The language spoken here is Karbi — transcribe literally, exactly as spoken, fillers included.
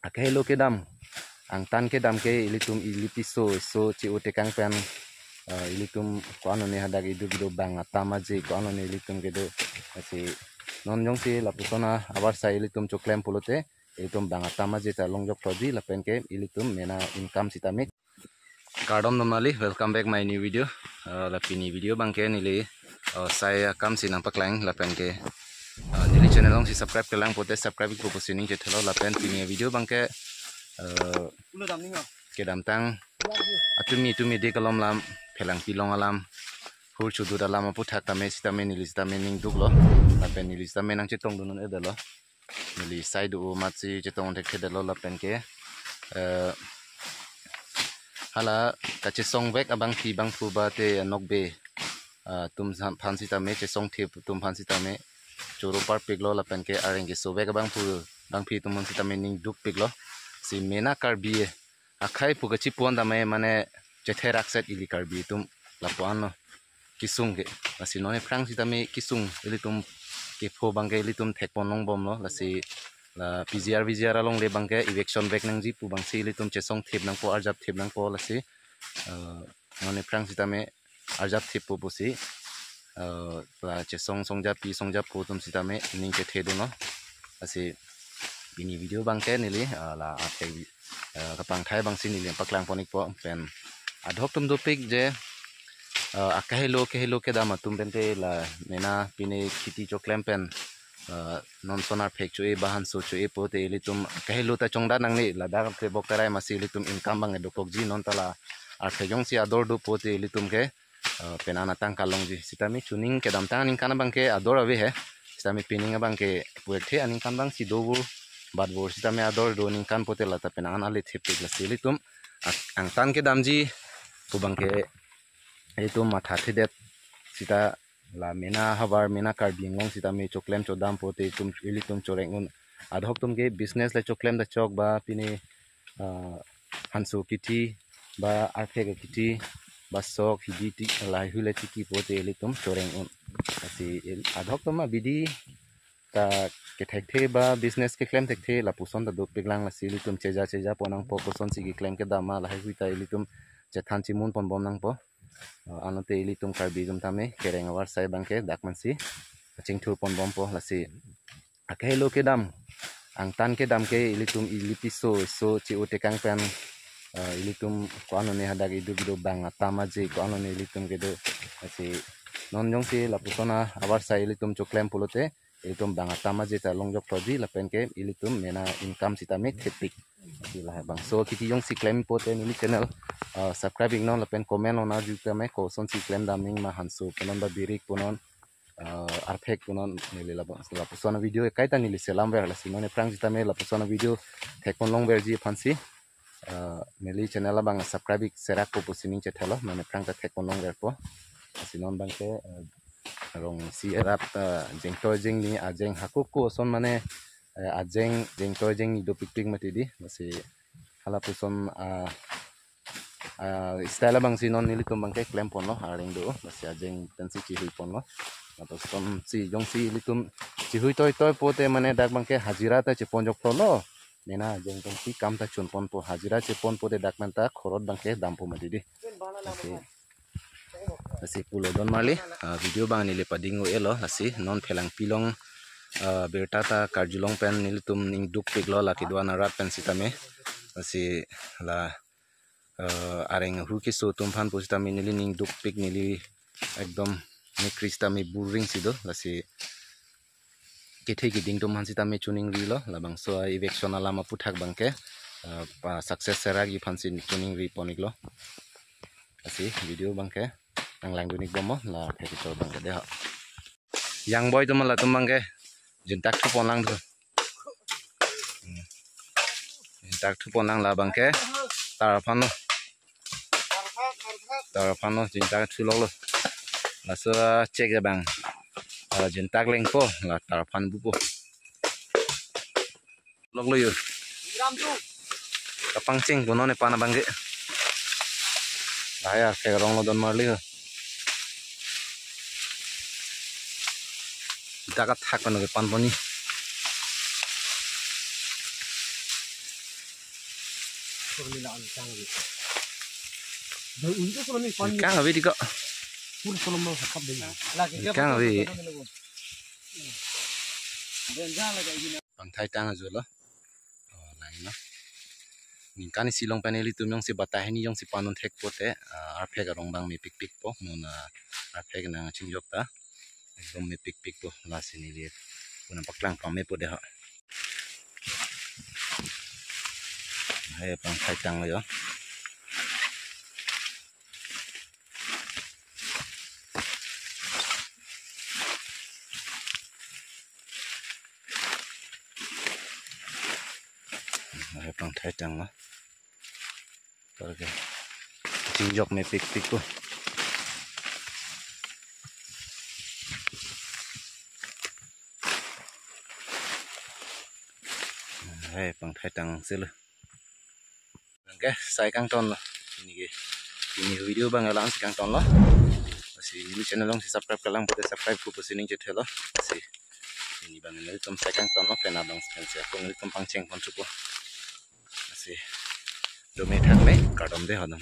Akahelo kedam, angtan kedam ke ilitum ili piso so che-o tekang pen, eh, ilitum ko-an one hadak idu bido bang atam aje ko-an one ilitum kedo. Lasi non jongsi lapuson avarsai ilitum choklem pulote ilitum bang atam aje ta longjok throji lapen ke ilitum mena income sitame. Kardom donmarli, welcome back my new video. Uh, la pini video abangke neli, uh, sai akam si nangpaklang lapen ke, uh, neli channel along si subscribe kelang pote subscribe ikpo pusi ning chethelo lapen pini video abangke, uh, kedamtang atumi atumi de kalom lam phelang pilong alam hur chudut alam aputhak tame sitame neli sitame ning duklo lapen neli sitame nangchetong dun un-edetlo. Neli sai do amatsi chetong thekthedetlo lapen ke, eh, hala kachesongvek abangpi bangphu ba te anokbe, ah, atum san- aphan sitame chesongthip atum aphan sitame choro parpiklo lapen ke areng kesovek abangphu bangpi atum aphan sitame ning dukpiklo. Si mena Karbi akhai pu kachipuan tame mane chetherak set ili Karbi atum lapuan lo. Kesung ke. Lasi non aphrang sitame kesung ilitum kepho abangke ilitum thekpon longbomlo. Lasi la P G R V G R alongle abangke eviction back nangji pu abangsi ilitum chesongthip nangpo, arjapthip nangpo lasi, eh, non aphrang sitame arjapthippo pusi, eh, la chesong songjapi songjapo atum sitame ning chethedunlo. Lasi pini video abangke neli, eh, la athek, eh, kapangthai abangsi neli paklangpon ikpo pen adhok atum dopik je, eh, akahelo kahelo kedam atum pente la mena pine kheti choklem pen, eh, non son arphek cho-e ba hanso cho-e pote ilitum kahelo ta chongdat nangne ladak ke bok tarai masi ilitum income abang dokokji non ta la arphek jongsi ador do pote ilitum ke, eh, penan atangka longji sitame chuning kedamtang aningkan abangke ador ave he. Sitame pining abangke puekthe aningkan abangsi dovur batbur sitame ador do aningkan pote lata penan ale thepik lasi ilitum ak- angtan kedamji pu abangke ilitum mathathedet sita la mena havar mena Karbi Anglong sitame choklem chodam pote itum ilitum choreng un adhok atum ke business le choklem da chok ba pine, ah, hanso kheti ba arphek kheti ba sok hidi ti lahai hui le tiki pote ilitum choreng un. Lasi il- adhok atum abidi ta kethekthe ba business keklem thekthe lapuson ta dopiklang lasi ilitum cheja cheja pon nangpo kosonsi keklem kedam ma lahai hui ta ilitum chethan chimun ponbom nangpo. Uh, anlote ilitum Karbi atum tame kereng avarsai abangke dak mansi chingthur ponbompo lasi akahelo kedam angtan kedam ke ilitum ili piso so che-o tekang pen, uh, ilitum ko-an one hadak idu bido bang atam aje ko-an one ilitum kedo. Lasi non jongsi lapuson avarsai ilitum choklem pulote ilitum bang atam aje ta longjok throji lapen ke ilitum mena income sitame thepik. Lasi lahai bangso kheti jongsi klem pote neli channel, uh, subscribe iknon lapen comment non arju tame kosonsi klem dam ning ma hanso punon ba birik punon, uh, arphek punon neli labang lapuson video kaita neli selam ver lasi non aphrang sitame lapuson video thekpon longverji aphansi, uh, neli channel abang subscribe ik serakpo pusi ning chethelo non aphrang ta thekpon longverpo. Lasi non abangke, uh, rong si erap, uh, jengtoi jengni ajeng hako ko son mane, eh, ajeng jengtoi jengni dopikpik mati di lasi halapuson, ah, ah, style abangsi non nelitum abangke klem ponlo areng do lasi ajeng pensi chihui ponlo. Lapuson si jongsi ilitum chihui toitoi pote mane dak abangke hajira ta chepon joklo. Mena ajeng jongsi kam ta chun ponpo hajira chepon pote dak menta khorot abangke dampo mati di. Lasi Lasi pulo donmarli, ah, video abang neli pading un-elo, lasi non phelang pilong, ah, birta ta karjulong pen nelitum ning dukpiklo la kedo-an arat pen sitame. Lasi la, ah, areng ahu keso atum aphan pu sitame neli ning dukpik neli ekdom ne kri sitame buring si do, lasi kethe keding atum aphan sitame chuningrilo, labangso eviction alam aputhak abangke, ah, pa success serakji aphansi chuningri pon iklo. Lasi video abangke nanglang dun ikbomlo la phe kechor abangke de ho. Yang boy atum latum abangke jintak thu ponlang thu. Hmm. Jintak thu ponlang labangke tar aphan lo. Tar aphan lo jintak thu loklo. Laso check abang. Ah, jintak lengpo la tar aphan bupo. Loklo yo. Kapangcheng punon ne pan abangke. Lahai arphek ronglo donmarli ho. Dak athak pano kepan poni. Kang ave di ko. Kang ave. Pangthai tang ajo lo. Oh, lang no. Ningkan isi along pen ilitum jongsi batai hini jongsi panon thek pote, ah, arphek arong abang mepikpik po, non, ah, arphek nangchingjok ta. Ekdom mepikpik po, lasi neli pu nangpaklang pame po dei ho. Lahei pangthai tang lo jo. Lahei pangthai tang lo. Oke. Chingjok mepikpik po. Lahei pangthai tang si lo. Oke, sai kangton lo. Pini ke, pini video abang la-an si kangton lo. Lasi neli channel jongsi subscribe klemkle lang pote subscribe ko pusi ning chethe lo. Lasi pini abang nelitum sai kangton lo, pen abang pen si ako nelitum pangcheng pon thupo. Lasi do me thak me kardom dei ho dam.